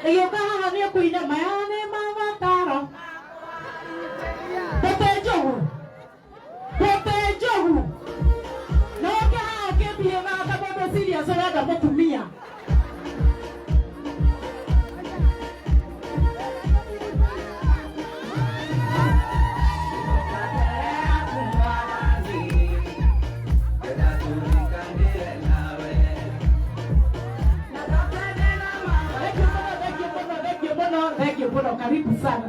Ĩgĩũka haha nĩ ũkũina maya nĩ mabataro. Mbete njogu. Mbete njogu. Na ũke haha ũkĩmbiĩvaga ta mũndũ serious ũrenda mũtumia. Thank you mũno, thank you mũno, thank you mũno, karibu sana.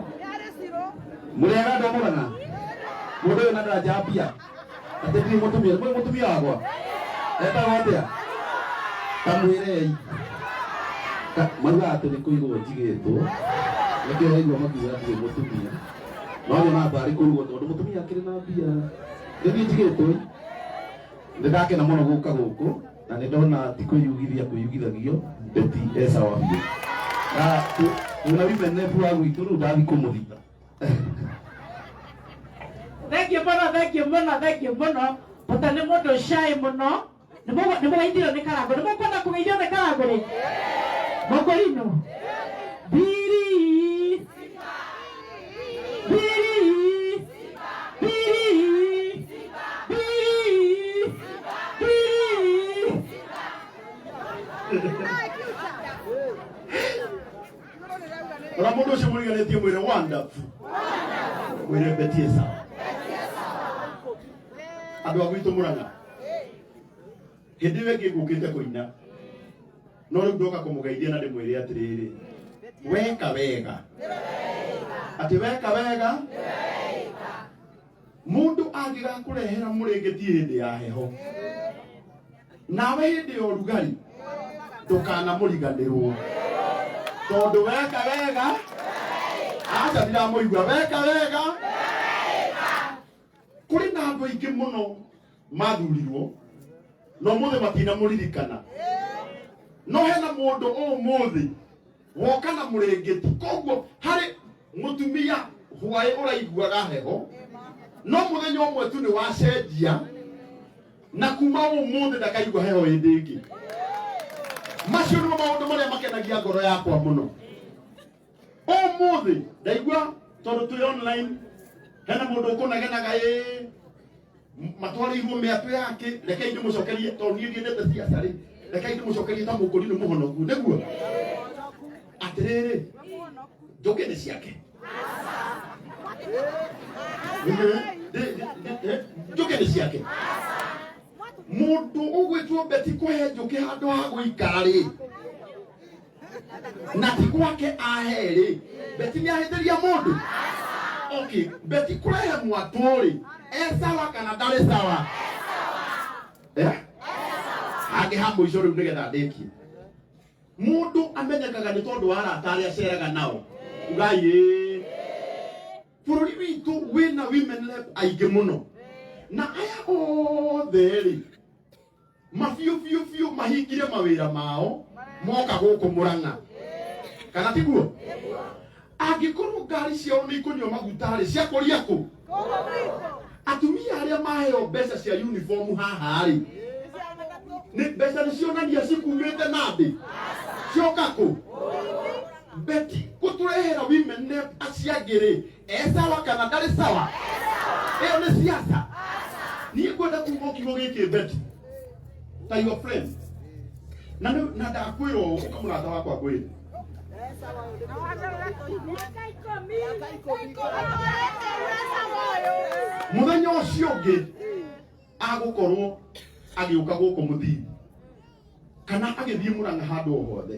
Mũrĩega andũ a Mũrang'a? Mũndũ ũyũ na ndanjambia atĩ ndirĩ mũtumia, nĩ mũtumia wakwa etagwo atĩa? Kamwĩrei. Maugaga atĩ nĩ kũigwo njigĩtwo, nĩkĩo ũraigua makiuga ndirĩ mũtumia, no nyonaga tarĩ kũigwo tondũ mũtumia akĩrĩ na mbia, nĩ niĩ njigĩtwo ĩ. Nĩ ndakena mũno gũka gũkũ na nĩ ndona ti kwĩyugithia kwĩyugithagio, Betty e sawa biũ. Na twĩna women rep wa gwitũ rĩu ndathiĩ kũmũthita. Thank you mũno, thank you mũno, thank you mũno. Bata nĩ mũndũ shy mũno. Nĩ mũgeithirio nĩ Karangũ. Nĩ mũkwenda kũgeithio nĩ Karangũ rĩ? Mũkũrinũ. Mbiri. Mbiri. Mbiri. Mbiri. Mbiri. Ora mundu ucio muriganĩtie mwĩre wonderful, mwĩre Betty e sawa. Andũ a gwitũ Mũrang'a, hĩndĩ ĩyo ĩngĩ ngũkĩte kũina, no rĩu ndoka kũmũgeithia na ndĩmwĩre atĩrĩrĩ, weka wega, atĩ weka wega. Mũndũ angĩgakũrehera mũrĩngĩti hĩndĩ ya heho, nawe hĩndĩ ya ũrugarĩ ndũkanamũriganĩrwo, tondũ weka wega, aca ndiramũigua, weka wega. Kũrĩ na andũ aingĩ mũno mathurirwo na ũmũthĩ matinamũririkana, no hena mũndũ ũmũthĩ woka na mũrĩngĩti. Koguo harĩ mũtumia hwaĩ ũraiguaga heho, no mũthenya ũmwe tu nĩ wacenjia, na kuma ũmũthĩ ndakaigua heho hĩndĩ ĩngĩ. Macio nĩmo maũndũ marĩa makenagia ngoro yakwa mũno ũmũthĩ. Ndaigua tondũ twĩ online, hena mũndũ ũkũnegenaga ĩ matwarĩirwo mĩatũ yake. Rekei ndĩmũcokerie, tondũ niĩ ndiendete ciaca rĩ, rekei ndĩmũcokerie ta mũkũri nĩ mũhonoku nĩguo atĩrĩrĩ, njũkĩ nĩ ciake, njũkĩ nĩ ciake. Mũndũ ũgwĩtwo Beti kũhe njũkĩ handũ ha gũikara rĩ, na ti gwake ahe rĩ, Beti nĩ ahĩtĩria mũndũ. Okay, Beti kũrehe mwatũ rĩ, e sawa kana ndarĩ sawa? Eh? Hangĩ ha mũico rĩu nĩgetha ndĩkie, mũndũ amenyekaga nĩ tondũ wa arata arĩa aceraga nao. Ugai ĩĩ. Bũrũri witũ wĩna women rep aingĩ mũno, na aya othe rĩ, mabiũ biũ biũ mahingire mawĩra mao moka gũkũ Mũrang'a, kana tiguo? Angĩkorwo ngari ciao nĩ ikũnyua maguta rĩ, ciakũria kũ? Atumia arĩa maheo mbeca cia uniform haha rĩ, nĩ mbeca nĩ cionania cikumĩte na ndĩ cioka kũ? Beti gũtũrehera women rep acio angĩ rĩ, e sawa kana ndarĩ sawa? Ĩyo nĩ siasa. Niĩ ngwenda kuga kiugo gĩkĩ, Beti, ta your friend, na na ndakwĩra ũũ, ũka mũrata wakwa ngwĩre. Mũthenya ũcio ũngĩ agũkorwo agĩũka gũkũ mũthithi kana agĩthiĩ Mũrang'a handũ o hothe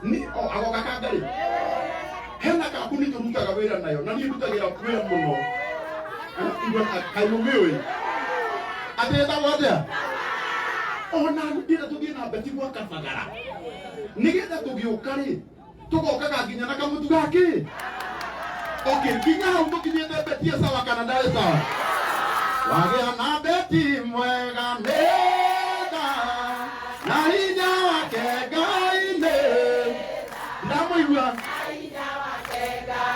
ni o agoka Kangarĩ, hena kambuni tũrutaga wĩra nayo, na niĩ ndutagĩra wĩra mũno. Igua kaĩ mũmĩũĩ atĩ ĩtagwo atĩa? Ona ndĩrenda tũthiĩ na Beti gwa Kabagara, nĩgetha tũgĩũka rĩ, tũgokaga nginya na kamũtu gakĩ. Okay, nginya hau tũkinyĩte, Beti e sawa kana ndarĩ sawa? Wagĩa na Beti mwega nĩtha na hinya wake Ngai nĩ ndamũigua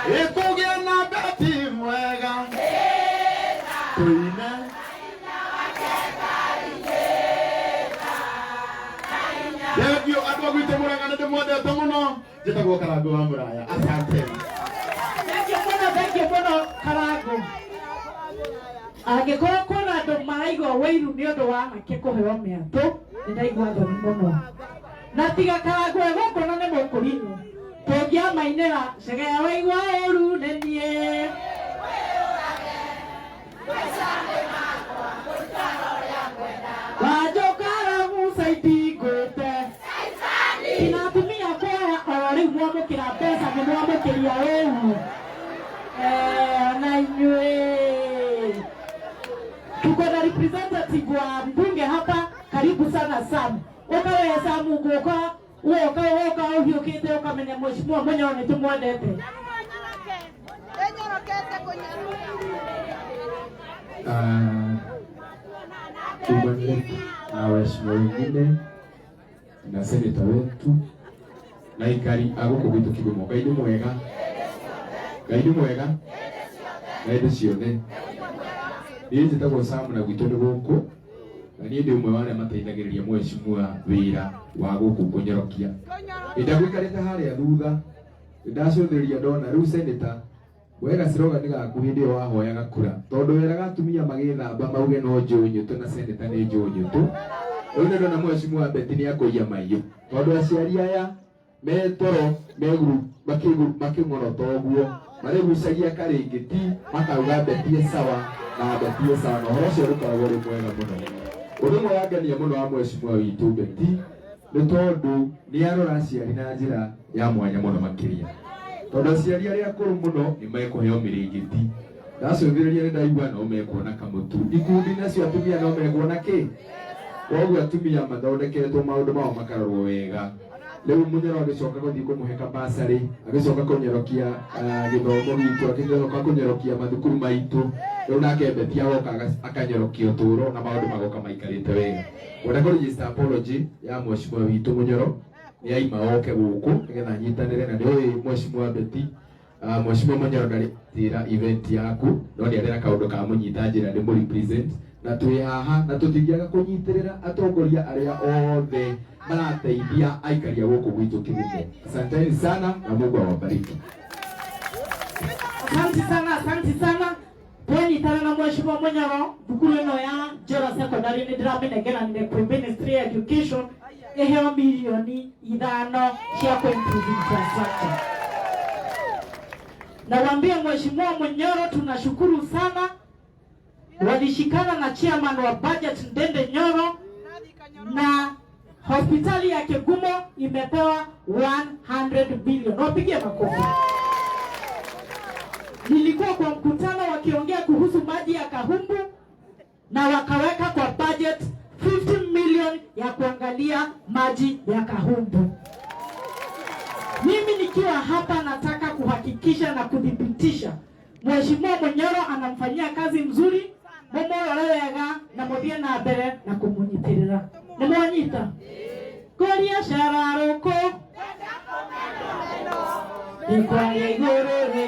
ĩkũgĩa na Beti mwega tũine. Thengiũ andũ a gwitũ Mũrang'a, nĩ ndĩmwendete mũno. Njĩtagwo Karangũ wa Mũraya, asante. Thank you mũno, thank you mũno Karangũ. Angĩkorwo kwĩna andũ maraigua wĩiru nĩ ũndũ wa anake kũheo mĩatũ, nĩ ndaigua thoni mũno. Na tiga Karangũ e gũkũ na nĩ mũkũrinũ, tũngĩamainĩra cegea waigua ũru nĩ niĩ. Wanjũkara Musa itingũte. Kina atumia kuoya o rĩu mwamũkĩra mbeca nĩ mwamũkĩria ũũ. Na inyuĩ tuko na representative wa mbunge hapa, karibu sana Sam. Ũka we Sam, ũgũka woka woka ũhiũkĩte ũkamenya mheshimiwa Munyoro nĩ tũmwendete. Na waheshimiwa wengine na seneta wetu na ikari a gũkũ gwitũ Kigumo. Ngai nĩ mwega, Ngai nĩ mwega na hĩndĩ ciothe. Niĩ njĩtagwo Sam na gwitũ nĩ gũkũ, na niĩ ndĩ ũmwe wa arĩa mateithagĩrĩria mheshimiwa wĩra wa gũkũ kũnyorokia. Ndagũikarĩte harĩa thutha, ndacũthĩrĩria ndona rĩu seneta wega slogan gaku hĩndĩ ĩyo wahoyaga kura, tondũ weraga atumia magĩthamba mauge no njũnyũtũ na seneta nĩ njũnyũtũ. Rĩu nĩ ndona mheshimiwa Betty nĩ akũiya maiyũ, tondũ aciari aya me toro meguru makĩng'orota ũguo marĩgucagia karĩngĩti makauga Betty e sawa na Betty e sawa, na ũhoro ũcio ũkoragwo ũrĩ mwega mũno. Ũndũ ũmwe wangenia mũno wa mheshimiwa witũ Betty nĩ tondũ nĩ arora aciari na njĩra ya mwanya mũno makĩria, tondũ aciari arĩa akũrũ mũno nĩ mekũheo mĩrĩngĩti. Ndacũthĩrĩria nĩ ndaigua no mekuona kamũtu, ikundi nacio atumia no mekuona kĩ. Koguo atumia mathondeketwo maũndũ mao makarorwo wega. Rĩu Munyoro agĩcoka gũthiĩ kũmũhe kabasarĩ, agĩcoka kũnyorokia gĩthomo gitũ, agĩcoka kũnyorokia mathukuru maitũ. Rĩu nake Betty agoka akanyorokia ũtũũro na maũndũ magoka maikarĩte wega. Ngwenda kũ register apology ya mheshimiwa witũ Munyoro, nĩ aima oke gũkũ nĩgetha anyitanĩre na nĩ ũĩ mheshimiwa Betty. Mheshimiwa Munyoro ndarĩ tĩra event yaku, no nĩ arĩ na kaũndũ ka mũnyita njĩra nĩ mũ represent, na twĩ haha na tũtingĩaga kũnyitĩrĩra atongoria arĩa othe marateithia aikaria gũkũ gwitũ Kigumo. Asanteni sana na Mungu awabariki. Asante sana, asante sana. Twanyitana na mheshimiwa Munyoro thukuru ĩno ya Njoro Secondary nĩ ndĩramĩnengeranire kwĩ Ministry ya Education ĩheo milioni 5 cia kũ improve infrastructure. Nawaambia mheshimiwa Munyoro tunashukuru sana, walishikana na chairman wa budget Ndende Nyoro, na hospitali ya Kigumo imepewa 100 billion. Wapigie makofi. Nilikuwa kwa mkutano wakiongea kuhusu maji ya Kahumbu na wakaweka kwa budget 50 million ya kuangalia maji ya Kahumbu. Mimi nikiwa hapa nataka kuhakikisha na kuthibitisha Mheshimiwa Munyoro anamfanyia kazi mzuri, mumurore wega na muthie na mbere na kumunyitirira. Ni mwanyita? Kuria cararuku ni kwaria iguru.